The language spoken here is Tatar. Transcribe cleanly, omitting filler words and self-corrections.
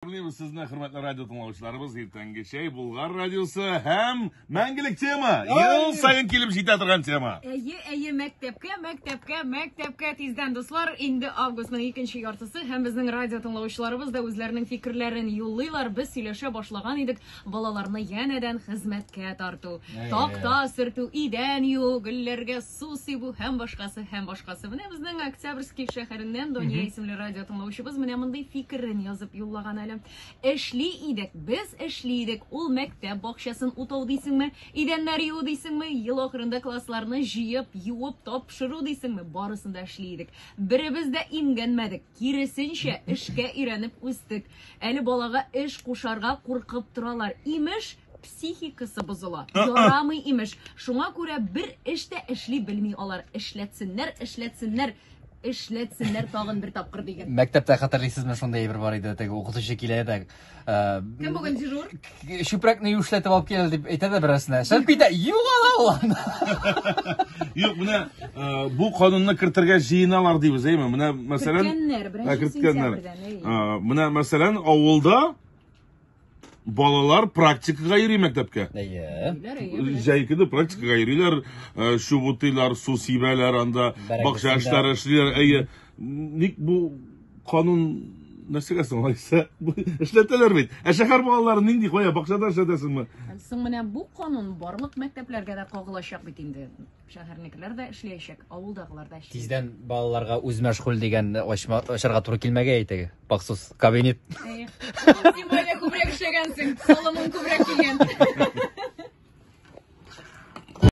Сәламлибез сезне, хөрмәтле радио тыңлаучыларыбыз, иртәнге чәй, Булгар радиосы һәм мәңгелек тема, ел саен килеп җитә торган тема. Әйе, әйе, мәктәпкә, мәктәпкә, мәктәпкә тиздән, дуслар, инде августның икенче яртысы һәм безнең радио тыңлаучыларыбыз да үзләренең фикерләрен юллыйлар. Без сөйләшә башлаган идек, балаларны янәдән хезмәткә тарту, такта сөртү, идән юу, гөлләргә су сибү һәм башкасы, һәм башкасы. Менә безнең Октябрьский шәһәреннән Дания исемле радио тыңлаучыбыз менә мондый фикерен язып юллаган әле. Эшли идек, без эшли идек. Ул мәктәп бакчасын утау дисеңме, идәннәр юу дисеңме, ел ахырында классларны җыеп, юып, тапшыру дисеңме, барысын да эшли идек. Беребез дә имгәнмәдек, киресенчә, эшкә өйрәнеп үстек. Әле балага эш кушарга куркып торалар. Имеш, психикасы бозыла. Ярамый, имеш. Шуңа күрә бер эш тә эшли белми алар. Эшләтсеннәр, эшләтсеннәр, эшләтсеннәр тагын бер тапкыр диген. Мәктәптә хәтерлисезме, шундый әйбер бар иде, теге укытучы килә дә, Кем бүген дежур? Чүпрәкне юешләтеп алып кил дип әйтә дә берәрсенә. Чыгып китә, югала ул анда. Юк, менә бу канунны кертергә җыеналар дибез, әйме? Менә мәсәлән, Керткәннәр, беренче керткәннәр. сентябрьдән, әйе. Менә мәсәлән, авылда балалар практикага йөри мәктәпкә. Әйе. Җәй көне практикага йөриләр, чүп утыйлар, су сибәләр анда, бакча эшләре эшлиләр. Әйе. Ник бу канун нәрсәгә соң алайса? Эшләтәләр бит. Ә шәһәр балалары нинди кая бакчада эшләтәсеңме? Соң менә бу канун барлык мәктәпләргә дә кагылачак бит инде. Шәһәрнекеләр дә эшләячәк, авылдагылар да эшләячәк. Тиздән балаларга үзмәшгуль дигән ачма, ачарга туры килмәгәе теге. Махсус кабинет. Син бая күбрәк эшләгәнсең, салымың күбрәк килгән.